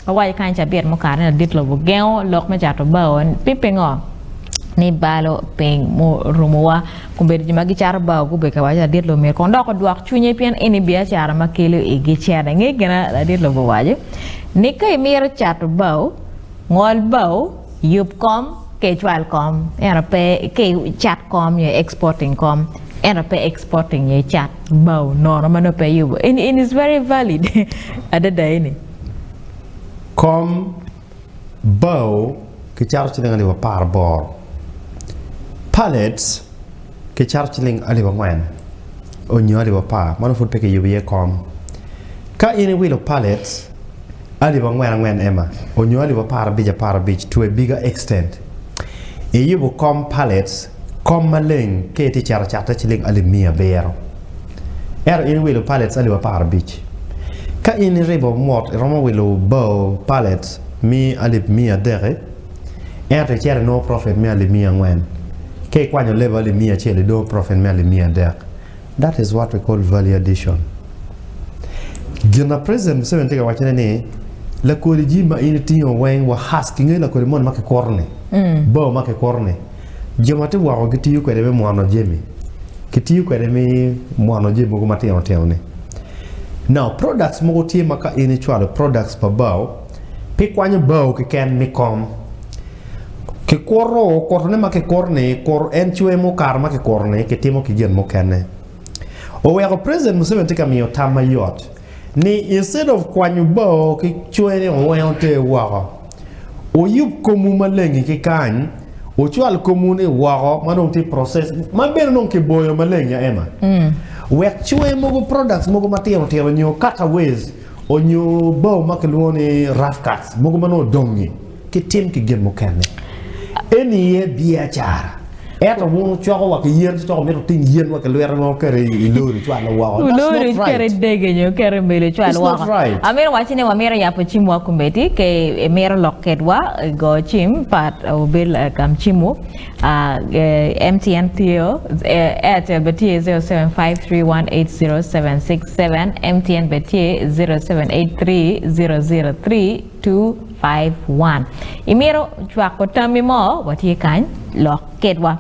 Wawaco kany cabit mukato ni ladit lobo gengo lok me cato bao pi pingo ni balo piny murumowa. Kombeddi jo ma gicato bao gubedo ka waco ladit lobo myero kong dok odwok cwinye pien eni biacara ma kelo igi cene. Nge gina ladit lobo owaco ni ka imito cato bao, ngol bao, yub kom ka icwal kom ento pe ka icat kom nyo exporting kom ento pe exporting nyo icat bao nono ma nongo pe iyubo. Eni eni is very valid adada eni. Kom bao kicato ciling alip aparaboro, pallets kicato ciling alip angwen onyo alip apar ma nongo pud pe kiyubo iye kom. Ka in iwilo pallets alip angwen angwen ema onyo alip aparabic aparabic to a bigger extent, iyubo kom pallets kom maleng ka itye cito cate ciling alip miya abiro. Ento in iwilo pallets alip aparabic. Ka in iribo mot iromo wilo bao pallets mi alip miya adek-ki, ento icito inongo profit me alip miya angwen. Ka ikwanyo labor alip miya acel idongo profit me alip miya adek. That is what we call value addition. Gin ma President Museveni tye ka wacone ni lakodi jami ma in itingo weng wa husk ingeyo lakodi moni ma kikuto ni, bao ma kikuto ni, jo ma tye woko gitiyo kwede me mwono jami, kitiyo kwede me mwono jami mogo matino tino ni. Now products mogo tye ma ka in icwalo products pa bao, pe ikwanyo bao keken me kom. Kikuto, kutone ma kikuto ni, kuto en cwe mukato ma kikuto ni kitimo ki gin mukene. Oweko President Museveni tye ka miyo tam mayot ni instead of kwanyo bao ki cwe ni oweng oter woko, wuyub komwu maleng ki kany, wucwal komwu ni woko ma dong tye process ma bene dong kiboyo maleng ya Emma. Wek cwe mogo products mogo matino tino nyo cutaways onyo bao ma kilwongo ni rough cuts mogo ma nongo odongi ki tim ki gin mukene. Eni iye biacara. Ento wun wucoko wa ki yen ci coko mito wuting yen wa ki lwite ma wuketo i lori wucwalo woko. That's Lori not wuketo i right. dege nyo wuketo i meli wucwal It's not woko. right. Amito wacci ni wamito yabo cimwa kombeddi ka imito lok kedwa go cim pat wubed lagam cimwu. Ah, eh, MTN tye o, eh, Airtel bene tye 0753180767, MTN bene tye 07830032 251. Imito cwako tammi mo? Watye kany, lok kedwa.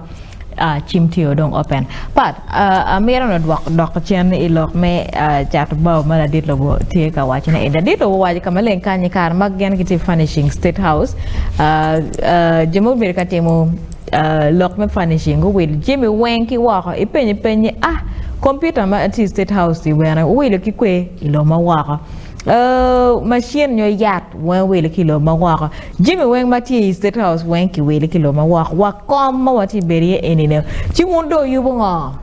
Cim tye dong open. Pat, amito ni odwok dok cen i lok me cato bao ma ladit lobo tye ka waco ne. Ladit lobo owaco ka maleng kany i kare ma gin gitye furnishing state house, jo ma gubedo ka timo lok me furnishing guwilo jami weng ki woko. Ipenyo peny ni, ah, kompiuta ma tye i state house-ti bene wuwilo ki kwe i lobo ma woko? Macin nyo yat weng owilo ki i lobo ma woko. Jami weng ma tye i State House weng kiwilo ki i lobo ma woko. Wa kom ma watye ka bedo iye eni-ni. Ci wun dong wuyubo ngo?